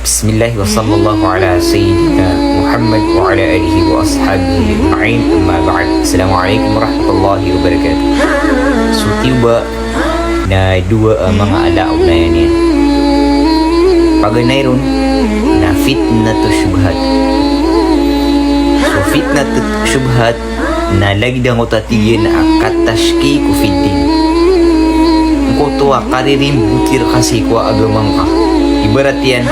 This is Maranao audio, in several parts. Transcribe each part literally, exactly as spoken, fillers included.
Bismillah wa sallallahu ala sayyidina Muhammad wa ala alihi wa ashabihi ajma'in, amma ba'd. Assalamu alaikum warahmatullahi wabarakatuh. So tiyoba na dowa a manga ala a onayan iyan. Paganay ron na fitnatu shubhat. So fitnatu shubhat na lagid angkoto a tig iyan a katashkiku fid din. Angkoto a karirimboti rka sii ko agama ngka. Ibarat iyan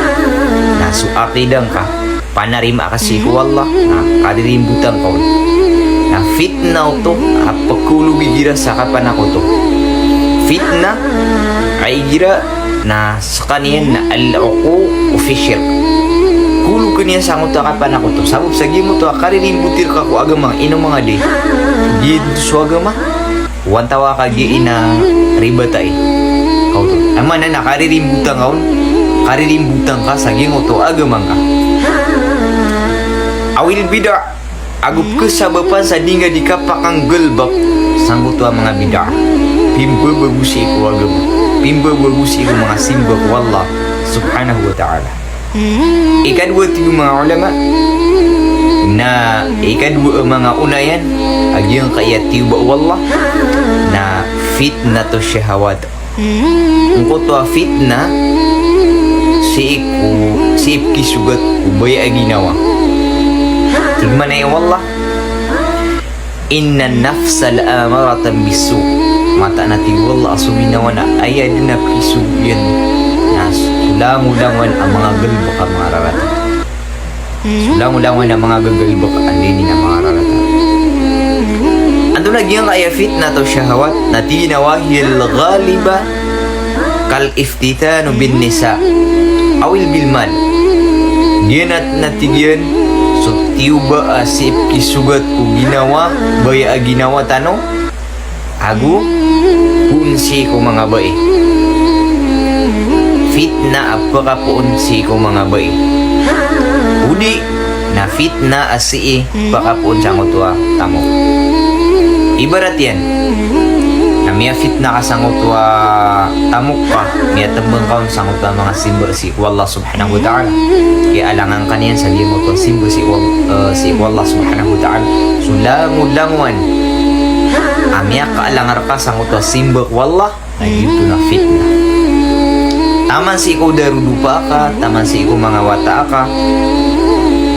na so aqidah ngka, panarima ka sii ko Allah, na karirimbotan ka on. Na fitna oto a pkhaolog igira sa kapanakoto. Fitna a igira na skaniyan na al-wuqu'u fi shirk. Khaolog iyan sangkoto a kapanakoto. Sabap sa giyangkoto a karirimboti rka ko agama, ino manga di, di so agama, o antawaa ka giya i na riba tai. Kaoto. Aya maana na karirimbota ngka on, karirimbota ngka sa giyangkoto a agama ngka. Awil bid'ah, ago pkhasabapan sa di ngka di kapakanggalbk sangkoto a manga bid'ah. Pimbabago sii ko agama. Pimbabago sii ko manga simba ko Allah subhanahu wa ta'ala. Ikadowa, tig o manga ulama, na ikadowa a manga onayan a giyangkaya tiyoba o Allah na fitnatu shahawat. Angkoto a fitna sii ko, sii pkisogat ko baya a ginawa. Tig mambo o Allah, "Innan nafsa la'ammaratun bis-su'." Mataan a tig o Allah a so ginawa na aya dn a pkisogat iyan na so langolangon a manga galbk a manga rarata. So langolangon a manga gagalbk a dn a manga rarata. Antonaa giyangkaya fitnatu shahawat? Na tig iyan a wa hiyal ghaliba kal iftitanu bin nisa awil bil mal. Giyanan na tig iyan so tiyoba a sii pkisogat ko ginawa, baya a ginawa tano, ago poon sii ko manga bai. Fitna a pkapoon sii ko manga bai. Odi na fitna a sii pkapoon sangkoto a tamok. Ibarat iyan na miyafitna ka sangkoto a tamok ka, miyatmbang ka on sangkoto a manga simba sii ko Allah subhanahu wa ta'ala. Kiyaalangan ka niyan sa giyangkoto a simba sii ko, eh, sii ko Allah subhanahu wa ta'ala. So langolangon a miyakaalang rka sangkoto a simba ko Allah, na giyoto na fitna. Taman sii ko darodopa ka, taman sii ko manga wata ka,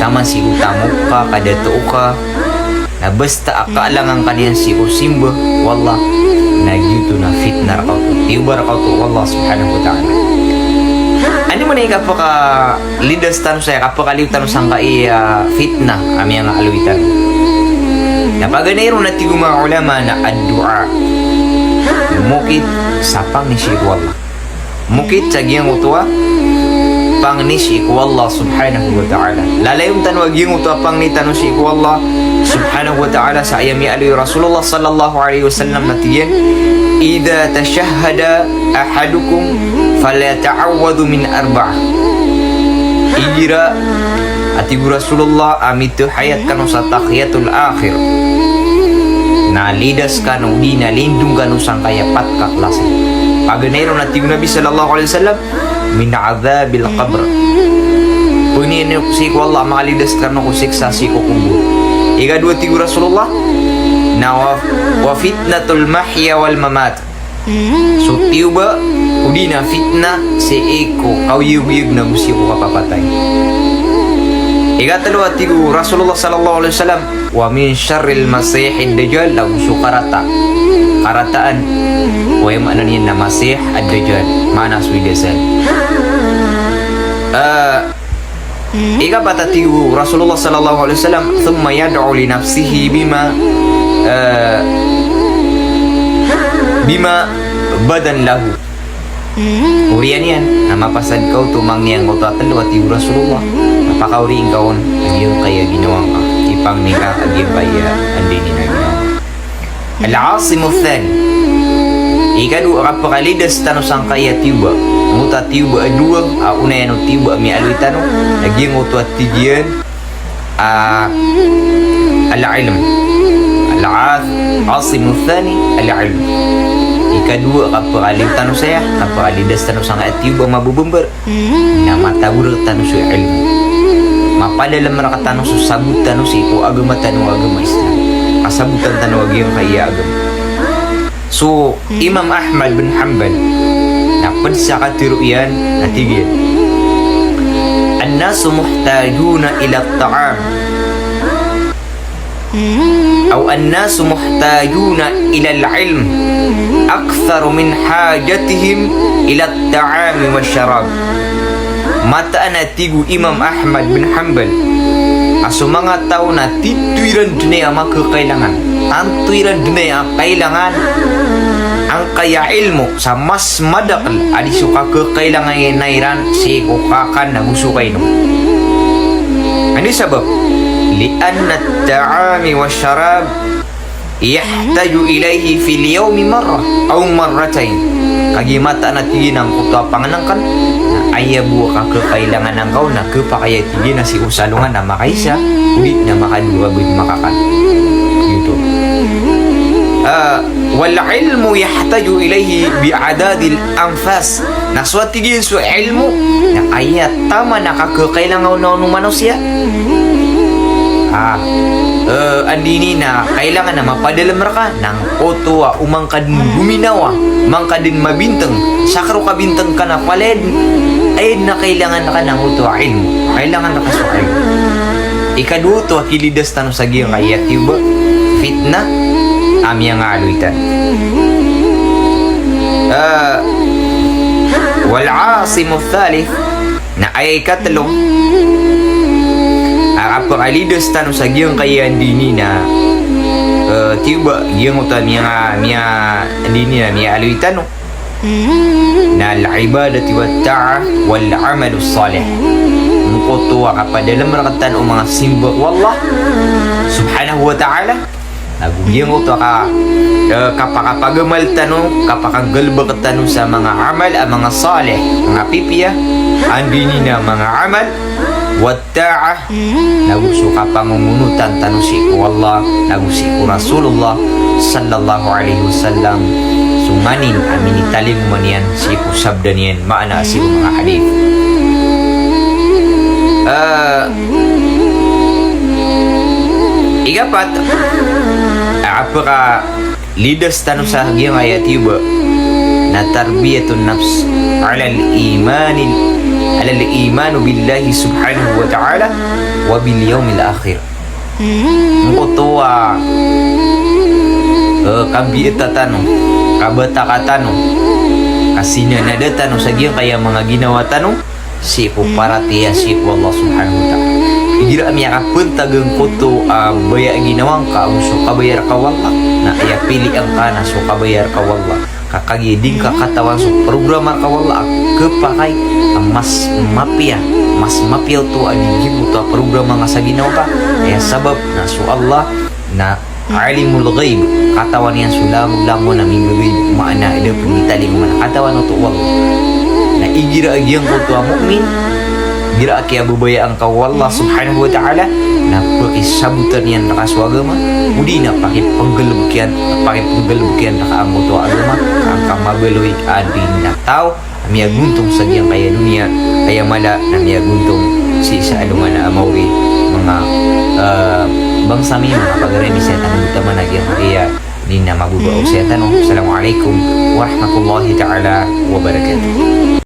taman sii ko tamok ka, kadato ka, na basta a kaalangan ka niyan sii ko simba o Allah, na giyoto na fitna rka oto. Tiyoba rka oto o Allah subhanahu wa ta'ala. Anda man i kapakalidas tano sa, kapakaliyo tano sangkaya fitna a miyangaaloy tano? Na paganay ron na tig o manga ulama na ad-du'a. Mokit sa pangni sii ko Allah. Mokit sa giyangkoto a pangni sii ko Allah subhanahu wa ta'ala. Lalayon tano a giyangkoto a pangni tano sii ko Allah subhanahu wa ta'ala sa aya miyaaloy o Rasulullah sallallahu alaihi wasallam na tig iyan, "Idha tashahhada ahadukum falyata'awwadh min arba'ah." Igira, a tig o Rasulullah, a mitahiyat kano sa tahiyatul akhir, na lidas kano, odi na lindong kano sangkaya pat ka klasi. Paganay ron na tig o Nabi sallallahu alaihi wasallam, "Min adhabil qabr." Pangnin iyo sii ko Allah a makalidas kano ko siksa sii ko kobor. Ikadowa, tig o Rasulullah, na wa, wa fitnatul mahya wal mamat. So tiyoba, odi na fitna sii ko kaoyagoyag na go sii ko kapapatay. Ikatlo a tig o Rasulullah sallallahu alaihi wasallam, "Wa min sharril masihid dajjal," na go so karata, karataan o aya maana niyan na Masih ad-Dajjal, maana so idasal. Ah, Ikapat a tig o Rasulullah sallallahu alaihi wasallam, "Thumma yad'u li nafsihi bima, eh, bima badan lahu." Oriyan iyan na mapasad ka oto mangni angkoto a tlo a tig o Rasulullah. Na pakaori ngka on a giyangkaya ginawa ngka. Ipangni ka a giyangkaya anda ini na ginawa ngka. Al-Asimu Thani. Ikadowa a kapakalidas tano sangkaya tiyoba. Angkoto a tiyoba a dowa a onayan o tiyoba a miyaaloy tano, na giyangkoto a tig iyan a al-ilm. Al-Asimu Thani, al-ilm. Ikadowa, kapakaliyo tano saya, kapakalidas tano sangkaya tiyoba mababambar, na matago rktano so ilmo. Mapadalm rktano so sabot tano sii ko agama tano a agama Islam. Kasabotan tano a giyangkaya agama. So Imam Ahmad bin Hanbal, na pd sa katharo iyan, na tig iyan: "An-nasu muhtajuna ila at-ta'am." Aw an-nasu muhtajuna ilal ilm aktharu min hajatihim ilat ta'ami wash sharab. Mataan a tig o Imam Ahmad bin Hanbal a so manga taw na tito iran dn a makakailangan, tanto iran dn a kailangan angkaya ilmo sa mas madakl a di so kakakailangan iran sii ko kakan ago so kainom. Anda i sabap? Li anna at-ta'ami wash sharab yahtaju ilayhi fil yawmi marrah aw marratayn. Kagiya mataan a tig iyan angkoto a pangnngkn na aya bo a kakakailangan angka on na khapakay a tig iyan a sii ko salongan na makaisa, odi na makadowa bo a makakan. Giyoto. Ah, wal ilmu yahtaju ilayhi bi adadil anfas. Na so a tig iyan so ilmo, na aya taman a kakakailangan o manosiya. Ah, eh, anda ini na kailangan a mapadalm rka, na angkoto a oman ka dn gominawa, oman ka dn mabintng, sakaro kabintng ka na palaya dn, aya dn a kailangan rka na angkoto a ilmo. Kailangan rka so ilmo. Ikadowa oto a kilidas tano sa giyangkaya tiyoba, fitnah a miyangaaloy tano. Eh, wal asimu thalith, na aya ikatlo a kapakalidas tano sa giyangkaya anda ini na, eh, tiyoba, giyangkoto a miya, miya, anda ini na miyaaloy tano na al-ibadati wat-ta'ah wal-amalus salih. Angkoto a kapadalm rktano o manga simba ko Allah subhanahu wa ta'ala, ago giyangkoto a ka, eh, kapakapagamal tano, kapakanggalbk tano sa manga amal a manga salih, manga pipiya, anda ini na manga amal, wat-ta'ah, nago so kapangongonotan tano sii ko Allah, nago sii ko Rasulullah sallallahu alaihi wasallam, so nganin a minitalingoma niyan sii ko sabda niyan, maana sii ko manga hadith. Eh, ikapat a kapakalidas tano sa giyangkaya tiyoba na tarbiyatun nafs alal imani, alal imanu billahi subhanahu wa ta'ala wa bil yawmil akhir. Angkoto a, eh, kabiyata tano, kabataka tano, kasinanada tano sa giyangkaya manga ginawa tano sii ko paratiyaya sii ko Allah subhanahu wa ta'ala. Igira a miyakapantag angkoto a baya a ginawa ngka ago so kabaya rka o Allah, na aya pilian ka na so kabaya rka o Allah. Ka kagiya di ngka katawan so programa rka o Allah a khapakay a mas mapiya, mas mapiya oto a di giyangkoto a programa nga sa ginawa ka. Aya sabap na so Allah na alimul ghaib, katawan iyan so langolangon a minggaghaib, maana a da pn i talingoma, katawan oto o Allah. Na igira a giyangkoto a mu'min, igira a kiyababayaan ka o Allah subhanahu wa ta'ala, na pakisabotan iyan rka so agama, odi na pakipnggalbk iyan, pakipnggalbk iyan rka angkoto a agama, ka angka mabaloy a di na taw a miyagontong sa giyangkaya doniya, aya mala na miyagontong sii sa alongan a maori, manga, eh, bangsa mi, manga pagari mi, saya tano taman a giyangkaya doniya, mababa o saya tano. Assalamu alaikum warahmatullahi ta'ala wabarakatuh.